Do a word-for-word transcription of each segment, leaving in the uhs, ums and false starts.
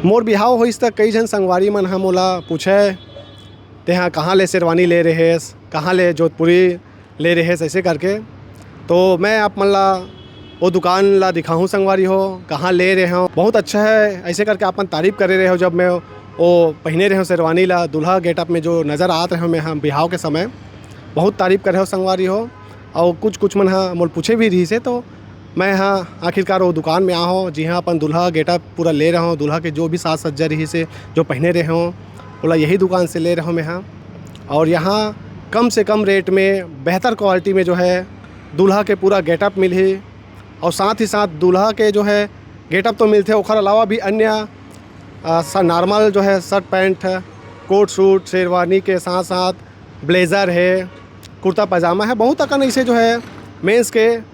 मोर बिहाव होइस त कई झन संगवारी मन ह मोला पूछे, "तेहा कहाँ ले शेरवानी ले रहेस, कहाँ ले जोधपुरी ले रहेस?" ऐसे करके। तो मैं आप मन ला वो दुकान ला दिखाहूँ संगवारी हो, कहाँ ले रहे हो। बहुत अच्छा है, ऐसे करके आप मन तारीफ करे रहे हो। जब मैं वो पहने रहे हो शेरवानी ला, दूल्हा गेटअप में जो नज़र आत रहे हो मैं, हाँ, बिहाव के समय बहुत तारीफ करे हो संगवारी हो। और कुछ कुछ मन हा मोल पूछे भी रही से, तो मैं हा आखिरकार वो दुकान में आ हो, जिहाँ अपन दूल्हा गेटअप पूरा ले रहे हो, दूल्हा के जो भी साज सज्जा रही से, जो पहने रहे हो, ओला यही दुकान से ले रहे हो मैं हा। और यहाँ कम से कम रेट में बेहतर क्वालिटी में जो है दूल्हा के पूरा गेटअप मिलही। और साथ ही साथ दूल्हा के जो है गेटअप तो मिलथे, ओखर अलावा भी अन्य, अ, सा-, नॉर्मल जो है शर्ट पैंट, कोट सूट, शेरवानी के साथ साथ ब्लेजर है, कुर्ता पजामा है, बहुत अकन ऐसे जो है मेंस के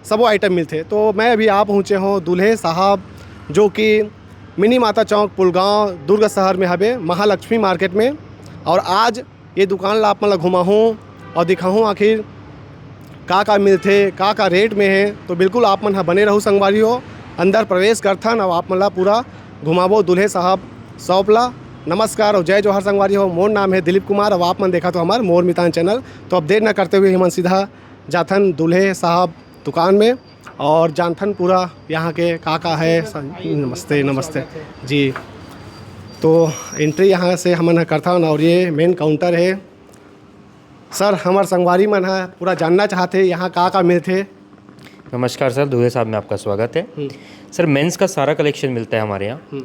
सबो आइटम मिलथे। तो मैं अभी आ पहुँचे हूँ दूल्हे साहब, जो कि मिनी माता चौक, पुलगांव, दुर्ग शहर में हवे, महालक्ष्मी मार्केट में। और आज ये दुकान ला आप मन ला घुमाहूँ और दिखाहूँ आखिर का का मिलथे, का का रेट में है। तो बिल्कुल आप मन ह बने रहू संगवारी हो, अंदर प्रवेश करथन और आप मन ला पूरा घुमाबो दूल्हे साहब शॉप ला। नमस्कार और जय जोहार संगवारी हो, मोर नाम है दिलीप कुमार और आप मन देखत हो हमार मोर मितान चैनल। तो अब देर न करते हुए हमन सीधा जाथन दूल्हे साहब दुकान में और जानथन पूरा यहाँ के का का है। स-, नमस्ते, नमस्ते जी। तो एंट्री यहाँ से हमन ह करथन और ये मेन काउंटर है। सर, हमर संगवारी मन ह पूरा जानना चाहथे यहाँ का का मिलथे। नमस्कार सर, दूल्हे साहब में आपका स्वागत है। हम्म। सर, मेंस का सारा कलेक्शन मिलता है हमारे यहाँ। हम्म।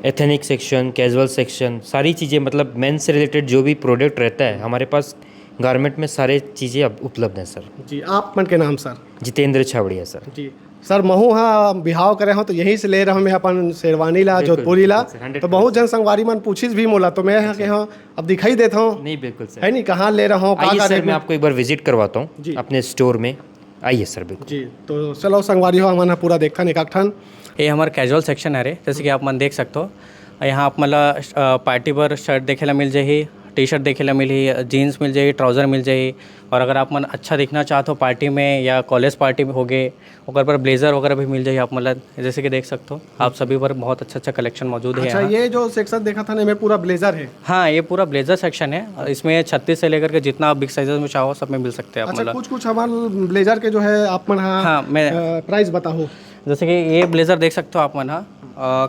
एथनिक सेक्शन, कैजुअल सेक्शन, सारी चीज़ें, मतलब मेंस से रिलेटेड जो भी प्रोडक्ट रहता है, हमारे पास गारमेंट में सारे चीज़ें अब उपलब्ध हैं सर। जी, आप मन के नाम सर? जितेंद्र छाबड़िया सर। जी सर, महू हाँ बिहाव करे हूँ तो यहीं से ले रहा हूँ मैं अपन शेरवानी ला, बिल्कुल, जोधपुरी ला। बिल्कुल सर, हंड्रेड परसेंट। तो बहुत जन संगवारी मन पूछिस भी मोला, तो मैं यहाँ के हूँ, अब दिखाई देता हूँ। नहीं, बिल्कुल सर। है नहीं, कहाँ ले रहा हूँ, आइए कहाँ सर, रेट मैं में? आपको एक बार विजिट करवाता हूँ जी। अपने स्टोर में। आइए सर, बिल्कुल। जी, तो चलो संगवारी हो, हमन ह पूरा देखथन एक एक ठन। ये हमर कैजुअल सेक्शन हरे, जैसे कि आप मन देख सकते हो। यहाँ आप मन ला, अ, पार्टी बर शर्ट देखे ला मिल जाही, टी शर्ट देखे ला मिलही, जीन्स मिल जाही, ट्राउजर मिल जाही। और अगर आप मन अच्छा दिखना चाहत हो पार्टी में या कॉलेज पार्टी में होगे, ओकर बर ब्लेजर वगैरह भी मिल जाही आप मन ला। जैसे कि देख सकते हो, आप सभी बर बहुत अच्छा अच्छा कलेक्शन मौजूद है अच्छा, यहाँ। ये जो सेक्शन देखा था ना, ये पूरा ब्लेजर है। हाँ, ये पूरा ब्लेजर सेक्शन है। इसमें छत्तीस से लेकर के जितना आप बिग साइजेस में चाहो, सब में मिल सकते हैं आप अच्छा, मन ला। कुछ कुछ हमारे ब्लेजर के जो है आप मन हा, हाँ, मैं अ, प्राइस बताओ। जैसे कि ये ब्लेजर देख सकते हो आप मन हा, अ,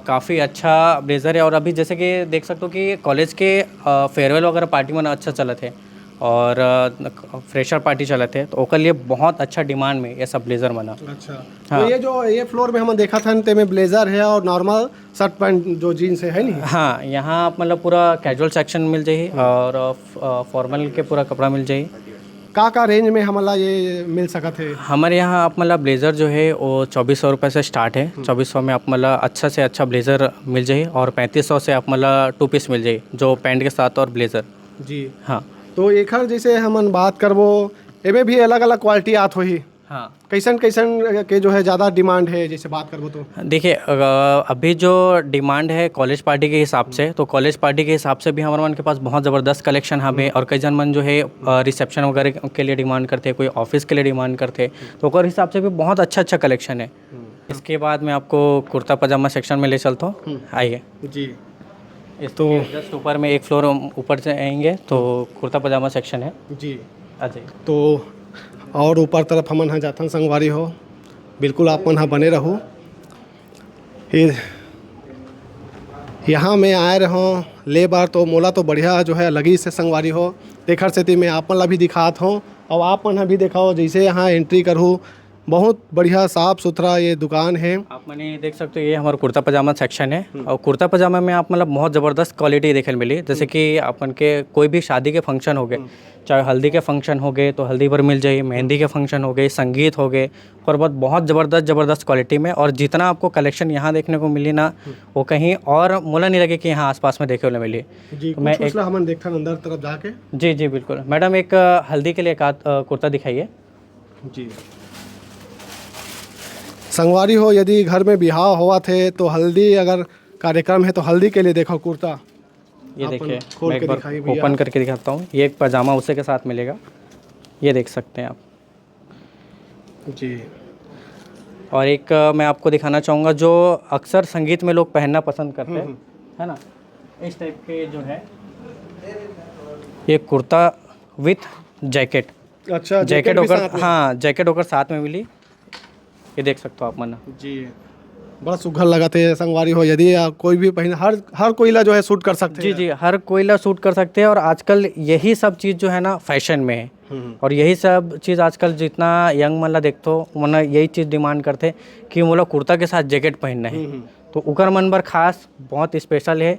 काफ़ी अच्छा ब्लेजर है। और अभी जैसे कि देख सकते हो कि कॉलेज के, अ, फेयरवेल वगैरह पार्टी मन अच्छा चलत है और, अ, फ्रेशर पार्टी चलत है, तो ओकर लिए बहुत अच्छा डिमांड में ये सब ब्लेजर मन हा। अच्छा, हाँ। तो ये जो ये फ्लोर में हम देखा था, तेमे ब्लेजर है और नॉर्मल शर्ट पैंट जो जीन्स है, है नहीं? हाँ, यहाँ आप मतलब पूरा कैजुअल सेक्शन मिल जाही और, अ, फ-, अ, फॉर्मल के पूरा कपड़ा मिल जाही। का का रेंज में हमन ला ये मिल सकत हे? हमर यहाँ आप मन ला ब्लेजर जो है वो चौबीस सौ रुपये से स्टार्ट है। हम्म। चौबीस सौ में आप मन ला अच्छा से अच्छा ब्लेजर मिल जाही और पैंतीस सौ से आप मन ला टू पीस मिल जाही, जो पैंट के साथ और ब्लेजर। जी। हाँ। तो एखर जैसे हमन बात करबो, एमे भी अलग-अलग क्वालिटी आत होही। हाँ। कैसन कैसन के जो है ज़्यादा डिमांड है, जैसे बात करबो तो? देखिए, अ, अभी जो डिमांड है कॉलेज पार्टी के हिसाब से, हम्म। तो कॉलेज पार्टी के हिसाब से भी हमारे मन के पास बहुत ज़बरदस्त कलेक्शन हवे। हम्म। और कई जन मन जो है, अ, रिसेप्शन वगैरह के लिए डिमांड करते हैं, कोई ऑफिस के लिए डिमांड करते हैं, तो ओकर हिसाब से भी बहुत अच्छा अच्छा कलेक्शन है। हम्म। इसके बाद मैं आपको कुर्ता पजामा सेक्शन में ले चलता हूँ। हम्म। आइए। जी। इस तो जस्ट ऊपर में एक फ्लोर ऊपर से आएंगे तो कुर्ता पजामा सेक्शन है। जी। आ जाइए। तो और ऊपर तरफ हमन ह जाथन संगवारी हो, बिल्कुल आप मन ह बने रहू। ये यहाँ मैं आए रहो ले बार, तो मोला तो बढ़िया जो है लगी से संगवारी हो, तेखर सेती मैं आप मन ला भी दिखात हूँ। और आप मन ह भी देखाओ, जैसे यहाँ एंट्री करहू, बहुत बढ़िया साफ सुथरा ये दुकान है। आप मन ये देख सकते हो, ये हमारा कुर्ता पजामा सेक्शन है। हम्म। और कुर्ता पजामा में आप मतलब बहुत ज़बरदस्त क्वालिटी देखे ल मिली। जैसे हम्म। कि अपन के कोई भी शादी के फंक्शन हो गए, हम्म। चाहे हल्दी के फंक्शन हो गए तो हल्दी पर मिल जाइए, मेहंदी के फंक्शन हो गए, संगीत हो गए, और बहुत बहुत ज़बरदस्त ज़बरदस्त क्वालिटी में। और जितना आपको कलेक्शन यहाँ देखने को मिली ना, हम्म। वो कहीं और मोला नहीं लगे कि यहाँ आसपास में देखे वाले मिली। जी, तो मैं कुछ एक उसला हमन देखथन अंदर तरफ जाके। जी जी बिल्कुल मैडम, एक अ, हल्दी के लिए एक आध, अ, कुर्ता दिखाइए। जी। संगवारी हो, यदि घर में बिहाव होवत हे तो हल्दी अगर कार्यक्रम है तो हल्दी के लिए देखो कुर्ता। ये अपन देखिए, खोल मैं के एक बार दिखाइए भैया। ओपन करके दिखाता हूँ। ये एक पजामा उसी के साथ मिलेगा, ये देख सकते हैं आप। जी। और एक, अ, मैं आपको दिखाना चाहूँगा, जो अक्सर संगीत में लोग पहनना पसंद करते हैं, हम्म, हम्म। है ना, इस टाइप के जो है, ये कुर्ता विथ जैकेट। अच्छा, जैकेट जैकेट भी होकर, साथ में? हाँ, जैकेट होकर साथ में मिली। ये देख सकते हो आप मन। जी, बड़ा सुघर लगत हे संगवारी हो। यदि, आ, कोई भी पहिन, हर, हर कोई ला जो है सूट कर सकते जी, हैं। जी, हर कोई ला सूट कर सकते हैं। और आजकल यही सब चीज़ जो है ना, फैशन में है। हम्म। और यही सब चीज़ आजकल जितना यंग मन ला देखथो, मन यही चीज़ डिमांड करथे कि मोला कुर्ता के साथ जैकेट पहनना है। हम्म, हम्म। तो उकर मन बर खास बहुत स्पेशल है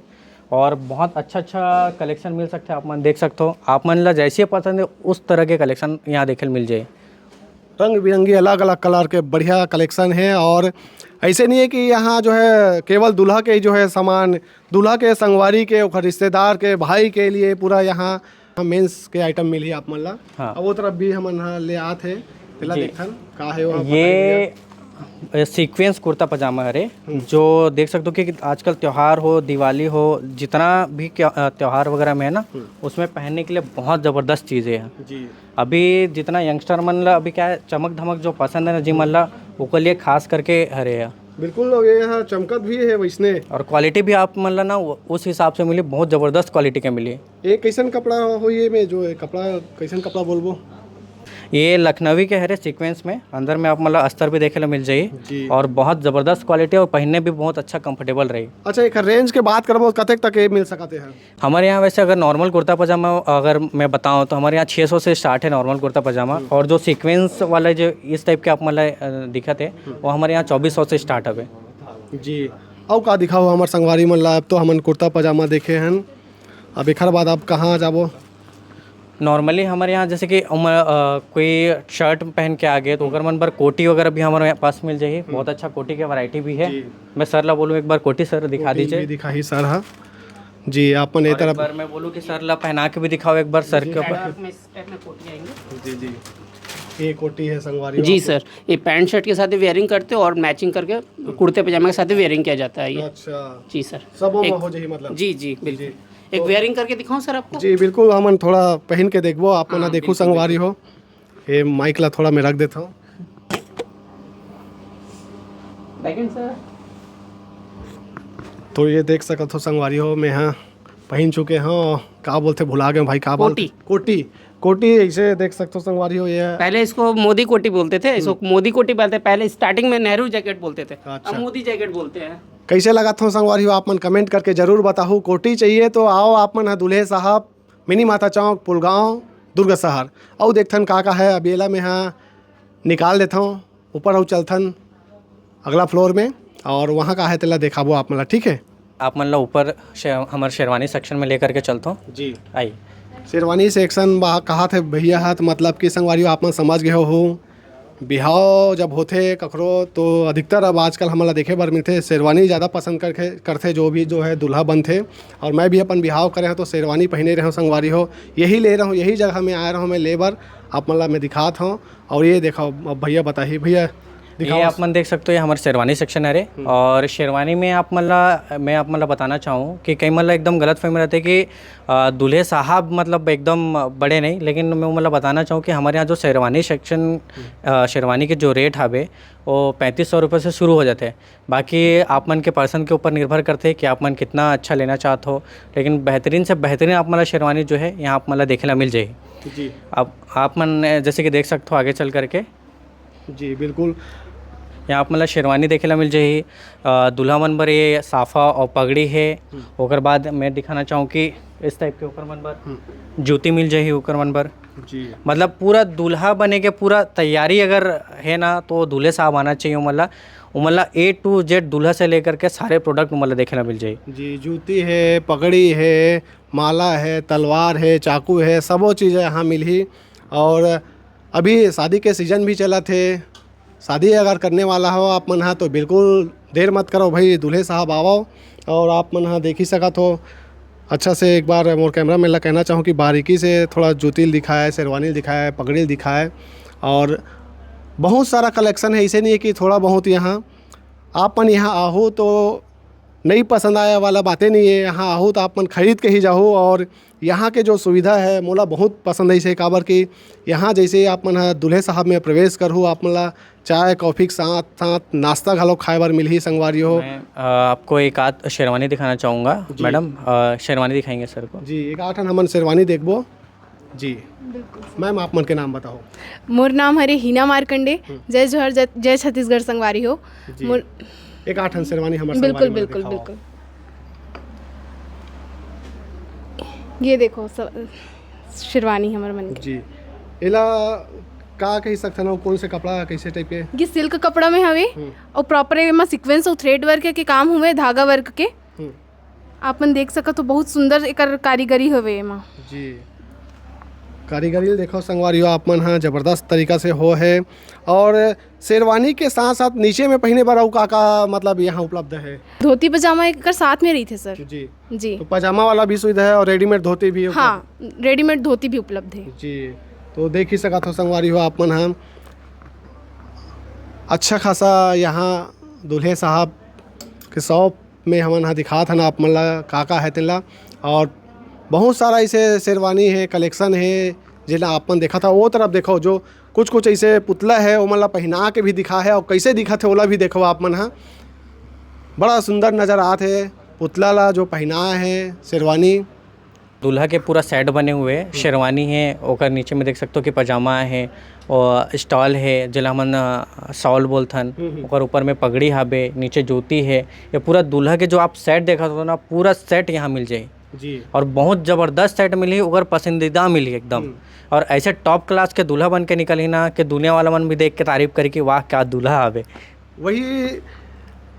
और बहुत अच्छा-अच्छा कलेक्शन मिल सकथे। आप मन देख सकथो, आप मन ला जैसे पसंद है, उस तरह के कलेक्शन यहाँ देखे ल मिल जाए। रंग बिरंगी, अलग-अलग कलर के बढ़िया कलेक्शन है। और ऐसे नहीं है कि यहाँ जो है केवल दूल्हा के ही जो है सामान, दूल्हा के संगवारी के, ओकर रिश्तेदार के, भाई के लिए पूरा यहाँ मेंस के आइटम मिलही आप मन ला। हाँ। अब वो तरफ भी हमन ह ले आत हे, तेला जी। देखथन का हे वहाँ, ये बताइए भैया। सीक्वेंस कुर्ता पजामा हरे, हम्म। जो देख सकते हो कि आजकल त्योहार हो, दिवाली हो, जितना भी क्या, अ, त्योहार वगैरह में है ना, हम्म। उसमें पहनने के लिए बहुत ज़बरदस्त चीज़ें हैं। जी। अभी जितना यंगस्टर मन ला अभी क्या है, चमक धमक जो पसंद है ना जी मन ला, ओकर लिए खास करके हरे है। बिल्कुल, और ये ह चमकत भी है वैसने। और क्वालिटी भी आप मन ला ना वो उस हिसाब से मिली, बहुत ज़बरदस्त क्वालिटी के मिली। ये कैसन कपड़ा हो, ये में जो है कपड़ा, कैसन कपड़ा बोलबो? ये लखनवी के हरे सीक्वेंस में, अंदर में आप मन ला अस्तर भी देखे ला मिल जाही। जी। और बहुत ज़बरदस्त क्वालिटी और पहनने भी बहुत अच्छा कंफर्टेबल रही। अच्छा, एक रेंज के बात करबो, कतेक तक ये मिल सकते हैं? हमारे यहाँ वैसे अगर नॉर्मल कुर्ता पजामा अगर मैं बताऊँ तो हमारे यहाँ छः सौ से स्टार्ट है नॉर्मल कुर्ता पजामा, हम्म। और जो सीक्वेंस वाला जो इस टाइप के आप मन ला, अ, दिखत है, हम्म। वो हमारे यहाँ चौबीस सौ से स्टार्ट हवे। जी, अउ का दिखाओ हमार संगवारी मन ला? अब तो हमन कुर्ता पजामा देखे हन, अब एखर बाद अब कहाँ जाबो? नॉर्मली हमारे यहाँ जैसे कि उम, अ, कोई शर्ट पहन के आ गए तो हम्म। ओकर मन बर कोटी वगैरह भी हमारे यहाँ पास मिल जाही। हम्म। बहुत अच्छा कोटी के वैरायटी भी है। जी। मैं सर ला बोलूँ एक बार कोटी सर दिखा कोटी दीजिए। भी दिखाही सर, हाँ। जी, आप मन ये और एक तरफ बार मैं बोलूँ कि सर ला पहना के भी दिखाओ एक बार सर जी। के ऊपर। पैटर्न में, पैटर्न में कोटी आएंगे। जी, जी। ये कोटी है संगवारी जी आपको? सर, ये पैंट शर्ट के साथ ही वेयरिंग करते हो और मैचिंग करके कुर्ते पजामा के साथ ही वेयरिंग किया जाता है ये। अच्छा। जी सर। सब एक हो जाही मतलब? जी, जी, बिल्कुल। जी। एक तो वेयरिंग करके दिखाऊं सर आपको? जी, बिल्कुल, हमन थोड़ा पहन के देखबो, आप मन हाँ, देखू बिल्कुल, संगवारी बिल्कुल। हो। ये माइक ला थोड़ा मैं रख देता हूँ। Back and sir. तो ये देख सकत हो संगवारी हो, मैं हाँ पहन चुके हूँ। का बोलते, भुला गए भाई, का बोलते? कोटी। कोटी, कोटी ऐसे देख सकते हो संगवारी हो, ये है। पहले इसको मोदी कोटी बोलते थे, इसको हम्म। मोदी कोटी बोलते, पहले स्टार्टिंग में नेहरू जैकेट बोलते थे, अच्छा। अब मोदी जैकेट बोलते हैं। कैसे लगत हो संगवारी हो, आप मन कमेंट करके जरूर बताहू। कोटी चाहिए तो आओ आप मन ह दूल्हे साहब, मिनी माता चौक, पुलगांव, दुर्ग शहर। अउ देखथन का का है, अबेला में हाँ निकाल देथव ऊपर अउ चलथन अगला फ्लोर में, और वहाँ का है तेला देखाबो आप मन ला, ठीक है? आप मन ला ऊपर शे-, हमर शेरवानी सेक्शन में लेकर के चलथव। जी। आई। शेरवानी सेक्शन बा-, कहा थे भैया हा, तो मतलब कि संगवारी हो, आप मन समझ गए हो, बिहाव जब होथे कखरो, तो अधिकतर अब आजकल हमन ला देखे बर मिलथे, शेरवानी ज़्यादा पसंद करथे, करथे जो भी जो है दूल्हा बनथे। और मैं भी अपन बिहाव करे हूँ तो शेरवानी पहने रहे हूँ संगवारी हो, यही ले रहा हूँ, यही जगह में आए रहा हूँ मैं ले बर, आप मन ला मैं दिखात हूँ। और ये देखो, अब भैया बताही, भैया ये दिखाओ। आप मन देख सकते हो, ये हमारे शेरवानी सेक्शन है रे। हम्म। और शेरवानी में आप मन ला, मैं आप मन ला बताना चाहूँ कि कई मन ला एकदम गलत फहमी रहते कि, अ, दूल्हे साहब मतलब एकदम बड़े नहीं, लेकिन मैं मतलब बताना चाहूँ कि हमारे यहाँ जो शेरवानी सेक्शन, हम्म। अ, शेरवानी के जो रेट हवे, वो पैंतीस सौ रुपये से शुरू हो जाते हैं। बाकी आप मन के पर्सन के ऊपर निर्भर करते कि आप मन कितना अच्छा लेना चाहते हो, लेकिन बेहतरीन से बेहतरीन आप मन ला शेरवानी जो है, यहाँ आप मन ला देखे ला मिल जाही। जी। अब आप मन जैसे कि देख सकते हो आगे चल करके, जी, बिल्कुल। यहाँ आप मन ला शेरवानी देखे ला मिल जाही। अ, दूल्हा मन बर ये साफा और पगड़ी है। हम्म। ओकर बाद मैं दिखाना चाहूँ कि इस टाइप के ओकर मन बर हम्म। जूती मिल जाही ओकर मन बर। जी। मतलब पूरा दूल्हा बने के पूरा तैयारी अगर है ना, तो दूल्हे साहब आना चाहिए ओमन ला। ओमन ला A to Z दूल्हा से लेकर के सारे प्रोडक्ट ओमन ला देखे ला मिल जाही। जी, जूती है, पगड़ी है, माला है, तलवार है, चाकू है, सबो चीज़ यहाँ मिलही। और अभी शादी के सीजन भी चलत हे, शादी अगर करने वाला हो आप मन ह, तो बिल्कुल देर मत करो भाई, दूल्हे साहब आवो। और आप मन ह देख ही सकत हो, अच्छा से एक बार मोर कैमरा मैन ला कहना चाहूँ कि बारीकी से थोड़ा जूती ल दिखाए, शेरवानी ल दिखाए, पगड़ी ल दिखाए, और बहुत सारा कलेक्शन है। ऐसे नहीं है कि थोड़ा बहुत, यहाँ आप मन यहाँ आहो तो नहीं पसंद आए वाला बातें नहीं है। यहाँ आहू तो आप मन खरीद के ही जाहू। और यहाँ के जो सुविधा है, मोला बहुत पसंद है इसे, काबर कि यहाँ जैसे ही आप मन ह दूल्हे साहब में प्रवेश करहू, आप मन ला चाय कॉफी के साथ साथ नाश्ता घलो खाए बर मिलही संगवारी हो। मैं अ, आपको एक आध शेरवानी दिखाना चाहूँगा। जी। मैडम, अ, शेरवानी दिखाएंगे सर को। जी, एक आठ हमन शेरवानी देखबो। जी, मैम, आप मन के नाम बताओ। मोर नाम हरे हीना मार्कंडे। जय जोहार, जय, जय छत्तीसगढ़ संगवारी हो। जी। मोर एक आठ शेरवानी हमर बिल्कुल, संगवारी मन बिल्कुल, दिखाओ। बिल्कुल। ये देखो, स-, शेरवानी हमर मन के। जी, एला का कही सकथन, अउ कौन से कपड़ा, कैसे टाइप के? ये सिल्क कपड़ा में हवे। हम्म। और प्रॉपर एमा सीक्वेंस और थ्रेड वर्क के काम हुए, धागा वर्क के। हम्म। आप मन देख सकत हो, बहुत सुंदर एकर कारीगरी हवे एमा। जी, कारीगरी देखो संगवारी हो, आप मन ह जबरदस्त तरीका से हो है। और शेरवानी के साथ साथ नीचे में पहने बर अउ का का, मतलब, यहाँ उपलब्ध है? धोती पजामा एकर साथ में रहिथे सर। जी, जी। तो पजामा वाला भी सुविधा है और रेडीमेड धोती भी उपलब्ध हाँ, रेडीमेड धोती भी उपलब्ध है। जी, तो देख ही सकत हो संगवारी हो, आप मन ह अच्छा खासा यहाँ दूल्हे साहब के शॉप में हमन ह दिखात हन आप मन ला का का है तेला। और बहुत सारा ऐसे शेरवानी है, कलेक्शन है, जेला आप मन देखत हव। वो तरफ देखो, जो कुछ कुछ ऐसे पुतला है, ओमन ला पहना के भी दिखा है और कैसे दिखत है, ओला भी देखो आप मन ह। बड़ा सुंदर नजर आत है पुतला ला जो पहनाए है शेरवानी। दूल्हा के पूरा सेट बने हुए है, शेरवानी है, ओकर नीचे में देख सकते हो कि पजामा है और स्टॉल है, जेला हमन अ, शॉल बोलथन। ओकर ऊपर में पगड़ी हाबे, नीचे जूती है। ये पूरा दूल्हा के जो आप सेट देखत हो ना, पूरा सेट यहाँ मिल जाए। जी, और बहुत जबरदस्त सेट मिली, ओकर पसंदीदा मिली एकदम। और ऐसे टॉप क्लास के दूल्हा बन के निकलही ना कि दुनिया वाला मन भी देख के तारीफ करी कि वाह, क्या दूल्हा हवे। वही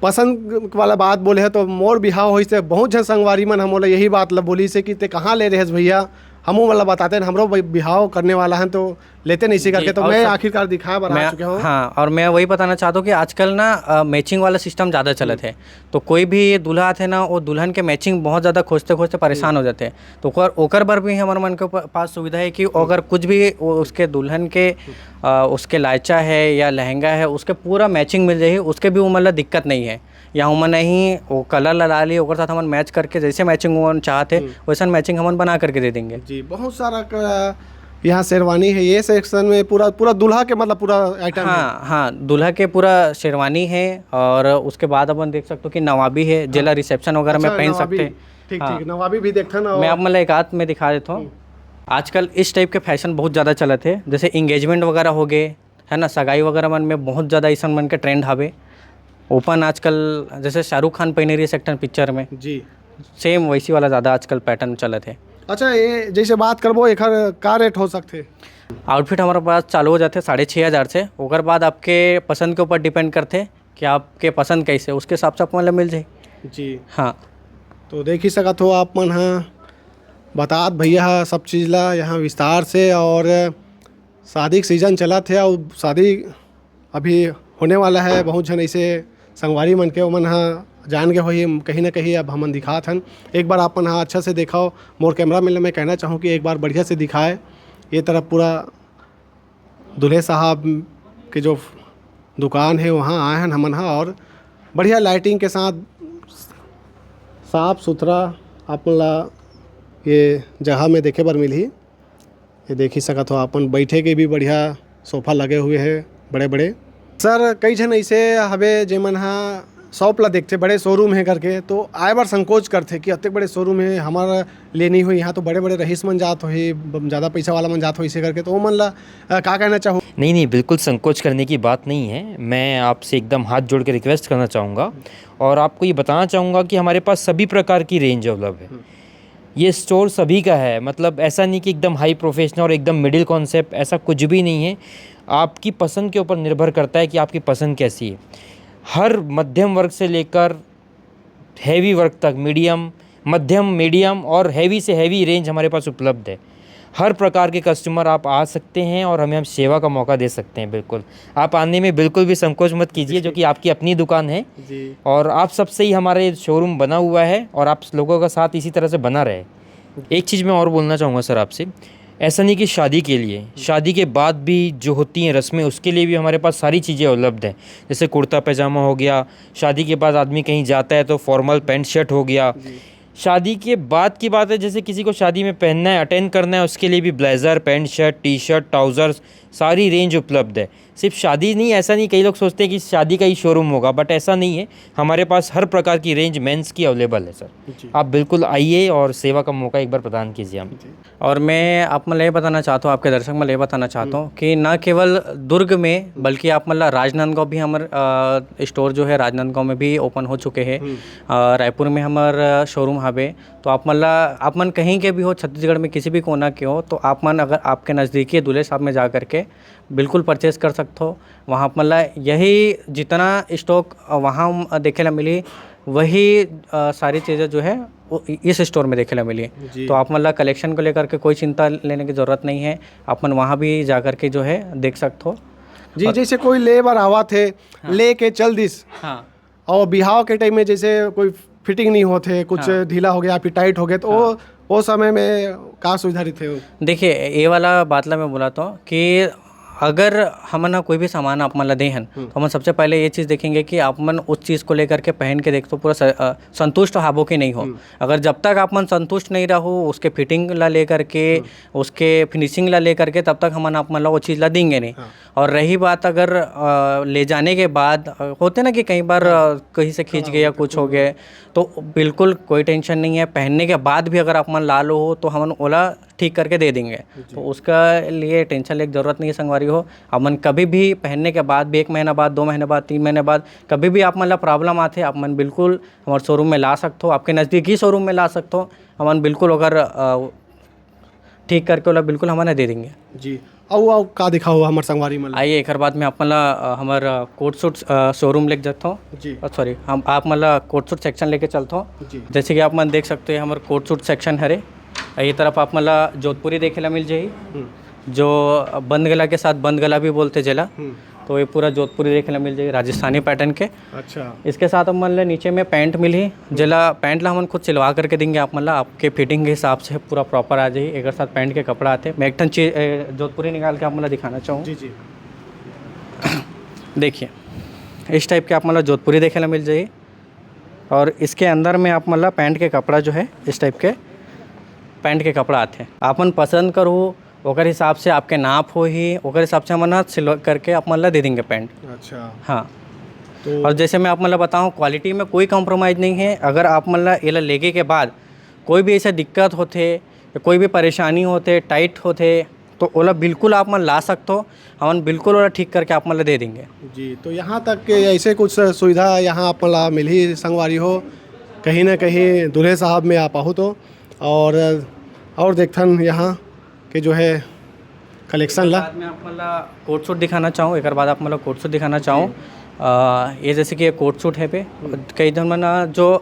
पसंद वाला बात बोले है, तो मोर बिहाव होइस ते बहुत झन संगवारी मन ह मोला यही बात ला बोलिस हे कि ते कहाँ ले रहेस भैया, हमू मन ला बताते न, हमरो भी बिहाव करने वाला है तो लेते नहीं इसी करके। तो और मैं सब- आखिरकार दिखाए बर आ मैं चुके हूँ। हाँ, और मैं वही बताना चाहता हूँ कि आजकल ना मैचिंग वाला सिस्टम ज़्यादा चलत है, तो कोई भी दूल्हा आथे ना, वो दुल्हन के मैचिंग बहुत ज़्यादा खोजते खोजते परेशान हो जाते हैं। तो ओकर ओकर बर भी हमर मन के ऊपर- पास सुविधा है कि अगर कुछ भी वो उसके दुल्हन के अ, उसके लायचा है या लहंगा है, उसके पूरा मैचिंग मिल जाही, उसके भी उमन ला दिक्कत नहीं है। या उमन नहीं वो कलर ला डाली, ओकर साथ हमन मैच करके जैसे मैचिंग उमन चाहते, वैसन मैचिंग हमन बना करके दे देंगे। जी, बहुत सारा क-, यहाँ शेरवानी है, ये सेक्शन में पूरा, पूरा दूल्हा के, मतलब, पूरा आइटम है। हाँ, हाँ, दूल्हा के पूरा शेरवानी है और उसके बाद अपन देख सकते हो कि नवाबी है, जेला रिसेप्शन वगैरह में अच्छा, पहन नवाबी। सकते हैं। ठीक, हाँ। ठीक, नवाबी भी देखथन। और मैं आप मन ला एक आध में दिखा देता हूँ। आजकल इस टाइप के फैशन बहुत ज़्यादा चलत है, जैसे इंगेजमेंट वगैरह हो गए, है ना, सगाई वगैरह मन में बहुत ज़्यादा ऐसन मन के ट्रेंड हवे। ओपन आजकल जैसे शाहरुख खान पहने रही एक ठन पिक्चर में, जी, सेम वैसी वाला ज़्यादा आजकल पैटर्न चलत है। अच्छा, ये जैसे बात करबो, एकर का रेट हो सकथे? आउटफिट हमारे पास चालू हो जाते साढ़े छः हज़ार से, ओकर बाद आपके पसंद के ऊपर डिपेंड करते कि आपके पसंद कैसे, उसके हिसाब से आप मतलब मिल जाए। जी, हाँ, तो देख ही सकत हो आप मन ह, बतात भैया ह सब चीज़ ला यहाँ विस्तार से। और शादी के सीजन चलत है और शादी अभी होने वाला है। बहुत झन ऐसे संगवारी मन के, ओमन ह जान के होही कहीं ना कहीं। अब हमन दिखात हन, एक बार आप मन ह अच्छा से देखो। मोर कैमरा मैन ल मैं कहना चाहूँ कि एक बार बढ़िया से दिखाए। ये तरफ पूरा दूल्हे साहब के जो दुकान है, वहाँ आए हन हमन ह, और बढ़िया लाइटिंग के साथ साफ सुथरा आप मन ला ये जगह में देखे बर मिलही। ये देख ही सकत हो, अपन बैठे के भी बढ़िया सोफा लगे हुए हैं बड़े बड़े। सर, कई झन ऐसे हवे जेमन ह शॉप ला देखथे, बड़े शोरूम है करके, तो आए बर संकोच करथे कि अतेक बड़े शोरूम है, हमारा ले नहीं होही, यहाँ तो बड़े बड़े रईस मन जात होही, ब-, ज़्यादा पैसा वाला मन जात होही, इसे करके। तो ओमन ला अ, का कहना चाहो? नहीं, नहीं, बिल्कुल संकोच करने की बात नहीं है। मैं आपसे एकदम हाथ जोड़ के रिक्वेस्ट करना चाहूँगा और आपको ये बताना चाहूँगा कि हमारे पास सभी प्रकार की रेंज अवेलेबल है। ये स्टोर सभी का है, मतलब, ऐसा नहीं कि एकदम हाई प्रोफेशनल और एकदम मिडिल कॉन्सेप्ट, ऐसा कुछ भी नहीं है। आपकी पसंद के ऊपर निर्भर करता है कि आपकी पसंद कैसी है। हर मध्यम वर्ग से लेकर हैवी वर्ग तक, मीडियम, मध्यम, मीडियम और हैवी से हैवी रेंज हमारे पास उपलब्ध है। हर प्रकार के कस्टमर आप आ सकते हैं और हमें हम सेवा का मौका दे सकते हैं। बिल्कुल, आप आने में बिल्कुल भी संकोच मत कीजिए, जो कि आपकी अपनी दुकान है। जी। और आप सबसे ही हमारे शोरूम बना हुआ है और आप लोगों का साथ इसी तरह से बना रहे। एक चीज़ मैं और बोलना चाहूँगा सर आपसे, ऐसा नहीं कि शादी के लिए, शादी के बाद भी जो होती हैं रस्में, उसके लिए भी हमारे पास सारी चीज़ें उपलब्ध हैं। जैसे कुर्ता पैजामा हो गया, शादी के बाद आदमी कहीं जाता है तो फॉर्मल पैंट शर्ट हो गया। शादी के बाद की बात है, जैसे किसी को शादी में पहनना है, अटेंड करना है, उसके लिए भी blazer, pant shirt, T shirt, trousers, सारी रेंज उपलब्ध है। सिर्फ शादी नहीं, ऐसा नहीं, कई लोग सोचते हैं कि शादी का ही शोरूम होगा, बट ऐसा नहीं है। हमारे पास हर प्रकार की रेंज मेंस की अवेलेबल है सर। आप बिल्कुल आइए और सेवा का मौका एक बार प्रदान कीजिए हमें। और मैं आप मन ल ये बताना चाहता हूँ, आपके दर्शक मन ल ये बताना चाहता हूँ कि न केवल दुर्ग में, बल्कि आप मन ल राजनांदगांव भी हमर स्टोर जो है राजनांदगांव में भी ओपन हो चुके हैं। रायपुर में हमर शोरूम हवे। तो आप मन ल, आप मन कहीं के भी हो, छत्तीसगढ़ में किसी भी कोना के हो, तो आप मन अगर आपके नज़दीकी दूल्हे साहब में जा करके बिल्कुल परचेज कर सकथो। वहाँ आप मन ला यही जितना स्टॉक वहाँ देखे ला मिली, वही अ, सारी चीज़ें जो है वो इ- इस स्टोर में देखे ला मिली। जी। तो आप मन ला कलेक्शन को लेकर के कोई चिंता लेने की ज़रूरत नहीं है। आप मन वहाँ भी जा कर के जो है देख सकथो। जी, जैसे कोई ले बर आवत हे, लेके चल दिस, हाँ। और बिहाव के टाइम में जैसे कोई फिटिंग नहीं होते, कुछ हाँ। ढीला हो गया, फिर टाइट हो गया, तो वो वो समय में का सुविधा रहिथे? देखिए, ये वाला बात ला मैं बोला तो कि अगर हमन ह कोई भी सामान आप मन ला दे हन, तो हमन सबसे पहले ये चीज़ देखेंगे कि आप मन उस चीज़ को लेकर के पहन के देख तो पूरा स-, अ, संतुष्ट हाबो कि नहीं हो। अगर जब तक आप मन संतुष्ट नहीं रहो उसके फिटिंग ला लेकर के, उसके फिनिशिंग ला लेकर के, तब तक हमन आप मन ला वो चीज़ ला देंगे नहीं। और रही बात अगर अ, ले जाने के बाद, अ, होते ना कि कई बार अ, कहीं से खींच गए या कुछ हो गए, तो बिल्कुल कोई टेंशन नहीं है। पहनने के बाद भी अगर आप मन ला लो हो तो हमन ओला ठीक करके दे देंगे। तो उसका लिए टेंशन लेके ज़रूरत नहीं है संगवारी हो। आप मन कभी भी पहनने के बाद भी, एक महीना बाद, दो महीने बाद, तीन महीने बाद, कभी भी आप मन ला प्रॉब्लम आथे, आप मन बिल्कुल हमारे शोरूम में ला सकते हो, आपके नज़दीकी शोरूम में ला सकते हो। हमन बिल्कुल अगर अ, ठीक करके ओला बिल्कुल हमन दे देंगे। जी। अउ अउ का दिखाओ हमर संगवारी मन ला? आइए, एक बार में आप मन ला अ, हमर कोट सूट शोरूम लेके जाता हूँ। जी। सॉरी, हम आप मन ला कोट सूट सेक्शन लेके चलता हूँ। जी। जैसे कि आप मन देख सकते हो, ये हमर कोट सूट सेक्शन हरे। ये तरफ आप मन ला जोधपुरी देखे ला मिल जाही, जो बंद गला के साथ बंद गला भी बोलते जेला। तो ये पूरा जोधपुरी देखे ला मिल जाही, राजस्थानी पैटर्न के। अच्छा। इसके साथ हम मन ले नीचे में पैंट मिलही, जेला पैंट ला हमन खुद सिलवा करके देंगे आप मन ला, आपके फिटिंग के हिसाब से पूरा प्रॉपर आ जाही। एक साथ पैंट के कपड़ा आते। मैं एक ठन चीज, ए, जोधपुरी निकाल के आप मन ला दिखाना चाहूँ। जी जी। देखिए, इस टाइप के आप मन ला जोधपुरी देखे ला मिल जाही, और इसके अंदर में आप मन ला पैंट के कपड़ा जो है, इस टाइप के पैंट के कपड़ा आते। आप मन पसंद करो, ओकर हिसाब से आपके नाप होही, ओकर हिसाब से हमन ह सिल करके आप मन ला दे देंगे पैंट। अच्छा। हाँ। तो और जैसे मैं आप मन ला बताऊँ, क्वालिटी में कोई कॉम्प्रोमाइज़ नहीं है। अगर आप मन ला एला लेगे के बाद कोई भी ऐसा दिक्कत होथे या कोई भी परेशानी होथे, टाइट होथे, तो ओला बिल्कुल आप मन ला सकथो। हमन बिल्कुल ओला ठीक करके आप मन ला दे देंगे। जी, तो यहाँ तक के ऐसे कुछ सुविधा यहाँ आप मन ला मिलही संगवारी हो, कहीं ना कहीं दूल्हे साहब में आप आहू तो। और और देखथन यहाँ के जो है कलेक्शन ला। बाद में आप मन ला कोट सूट दिखाना चाहूँ, एक बाद आप मन ला कोट सूट दिखाना चाहूँ। अ, ये जैसे कि ये कोट सूट है पे, कई जन मन, अ, जो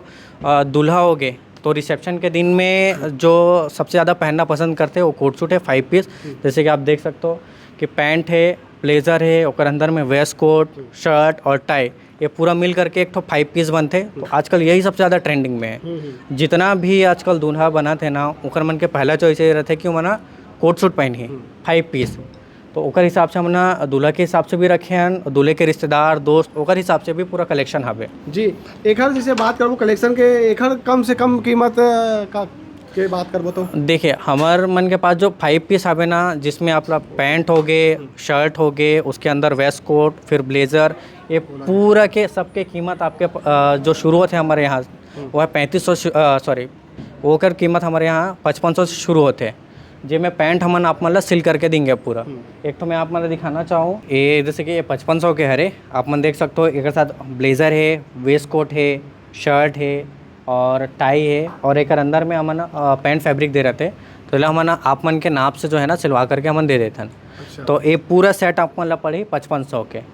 अ, दूल्हा हो गए तो रिसेप्शन के दिन में जो सबसे ज़्यादा पहनना पसंद करते हैं वो कोट सूट है, फाइव पीस। जैसे कि आप देख सकते हो कि पैंट है, ब्लेजर है, ओकर अंदर में वेस्ट कोट, शर्ट और टाई, ये पूरा मिल करके एक ठो फाइव पीस बनते। तो आजकल यही सबसे ज़्यादा ट्रेंडिंग में है। जितना भी आजकल दूल्हा बनत हे ना, ओकर मन के पहला चॉइस ये रहते कि ओमन कोट सूट पहनही, फाइव पीस। तो ओकर हिसाब से हमन ह दूल्हा के हिसाब से भी रखे हन, दूल्हे के रिश्तेदार, दोस्त, ओकर हिसाब से भी पूरा कलेक्शन हवे। जी, एखर जैसे बात करबो कलेक्शन के, एखर कम से कम कीमत अ, का के बात करबो तो? देखिए, हमर मन के पास जो फाइव पीस हवे ना, जिसमें आपला पैंट हो गए, शर्ट हो गए, उसके अंदर वेस्ट कोट, फिर ब्लेजर, ये पूरा के सबके कीमत आपके प-, अ, जो शुरू होते हैं हमारे यहाँ, वो है पैंतीस सौ, सॉरी, ओकर कीमत हमारे यहाँ पचपन सौ से शुरू होते हैं। जे में पैंट हमन आप मन ला सिल करके देंगे पूरा। एक तो मैं आप मन ला दिखाना चाहूँ, ये जैसे कि ये पचपन सौ के हरे, आप मन देख सकते हो, एक साथ ब्लेजर है, वेस्ट कोट है, शर्ट है और टाई है, और एक अंदर में हमन अ, पैंट फैब्रिक दे रहते, तो एला हमन आप मन के नाप से जो है ना सिलवा करके हमन दे देथन। तो ये पूरा सेट आप मन ला पड़ी पचपन सौ के।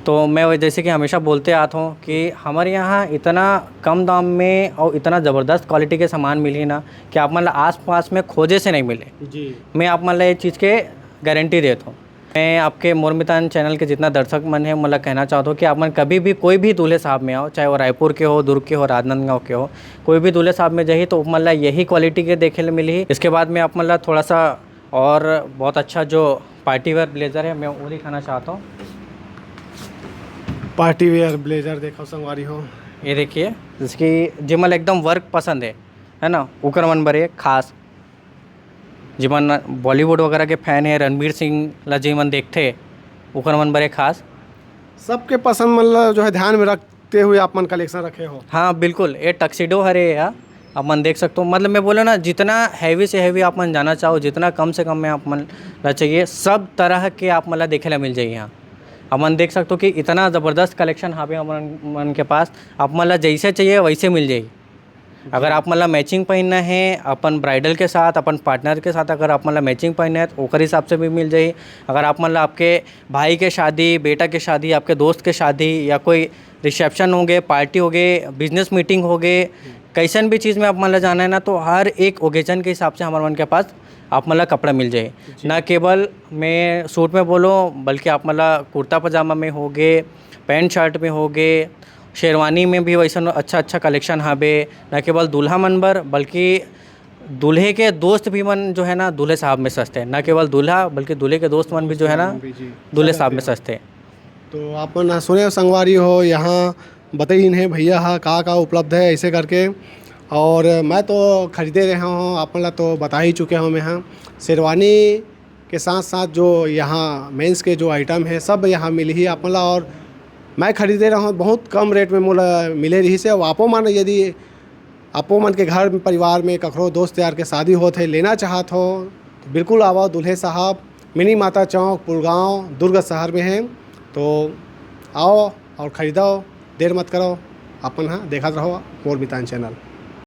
तो मैं वही जैसे कि हमेशा बोलते आता हूँ कि हमारे यहाँ इतना कम दाम में और इतना ज़बरदस्त क्वालिटी के सामान मिली ना कि आप मन ला आसपास में खोजे से नहीं मिले। जी। मैं आप मन ला ये चीज़ के गारंटी देता हूँ। मैं आपके मोर मितान चैनल के जितना दर्शक मन है, मतलब कहना चाहता हूँ कि आप मन कभी भी कोई भी दूल्हे साहब में आओ, चाहे वो रायपुर के हो, दुर्ग के हो, राजनांदगांव के हो, कोई भी दूल्हे साहब में जाही तो आप मन ला यही क्वालिटी के देखे ले मिली। इसके बाद में आप मन ला थोड़ा सा और बहुत अच्छा जो पार्टी वेयर ब्लेजर है, मैं वो दिखाना चाहता हूँ। पार्टी वेयर ब्लेजर देखो संगवारी हो। ये देखिए, जिसकी जिमन एकदम वर्क पसंद है, है ना, उकर मन बर ये खास, जिमन बॉलीवुड वगैरह के फैन है, रणवीर सिंह ला जिमन देखते, उकर मन बर ये खास। सबके पसंद मन ला जो है ध्यान में रखते हुए आप मन कलेक्शन रखे हो। हाँ बिल्कुल, ये टक्सीडो हरे या आप मन देख सकते हो। मतलब मैं बोलो ना, जितना हैवी से हैवी आप मन जाना चाहो, जितना कम से कम में आप मन ला चाहिए, सब तरह के आप मन ला देखे ला मिल जाही यहाँ। आप मन देख सकते हो कि इतना ज़बरदस्त कलेक्शन हावे हमन मन के पास। आप मन ला जैसे चाहिए वैसे मिल जाही। अगर आप मन ला मैचिंग पहनना है अपन ब्राइडल के साथ, अपन पार्टनर के साथ, अगर आप मन ला मैचिंग पहनना है तो ओकर हिसाब से भी मिल जाही। अगर आप मन ला आपके भाई के शादी, बेटा के शादी, आपके दोस्त के शादी, या कोई रिसेप्शन हो गए, पार्टी हो गए, बिजनेस मीटिंग हो गए, कैसन भी चीज़ में आप मन ला जाना है ना, तो हर एक ओकेजन के हिसाब से हमारे मन के पास आप मन ला कपड़ा मिल जाए। ना केवल मैं सूट में बोलो, बल्कि आप मन ला कुर्ता पजामा में हो गए, पैंट शर्ट में हो गए, शेरवानी में भी वैसन अच्छा अच्छा कलेक्शन हावे। ना केवल दूल्हा मन बर, बल्कि दूल्हे के दोस्त भी मन जो है ना, दूल्हे साहब में सस्ते हैं। ना केवल दूल्हा, बल्कि दूल्हे के दोस्त मन भी जो है ना, भी जी। दूल्हे साहब में सस्ते हैं। तो आप मन सुने हो संगवारी हो, यहाँ बताइन हे भैया हा का का उपलब्ध है ऐसे करके। और मैं तो खरीदे रहे हूँ, आप मन ला तो बता ही चुके हूँ मैं। हाँ, शेरवानी के साथ साथ जो यहाँ मेंस के जो आइटम है, सब यहाँ मिलही आप मन ला। और मैं खरीदे रहे हूँ, बहुत कम रेट में मोला मिले रहिस हे। और आपो मन यदि आपो मन के घर में, परिवार में ककरो दोस्त यार के शादी होत हे, लेना चाहत हो, तो बिल्कुल आवो। दूल्हे साहब मिनी माता चौक, पुलगांव, दुर्ग शहर में है। तो आओ और खरीदो, देर मत करो। अपन हा देखत रहो मोर मितान चैनल।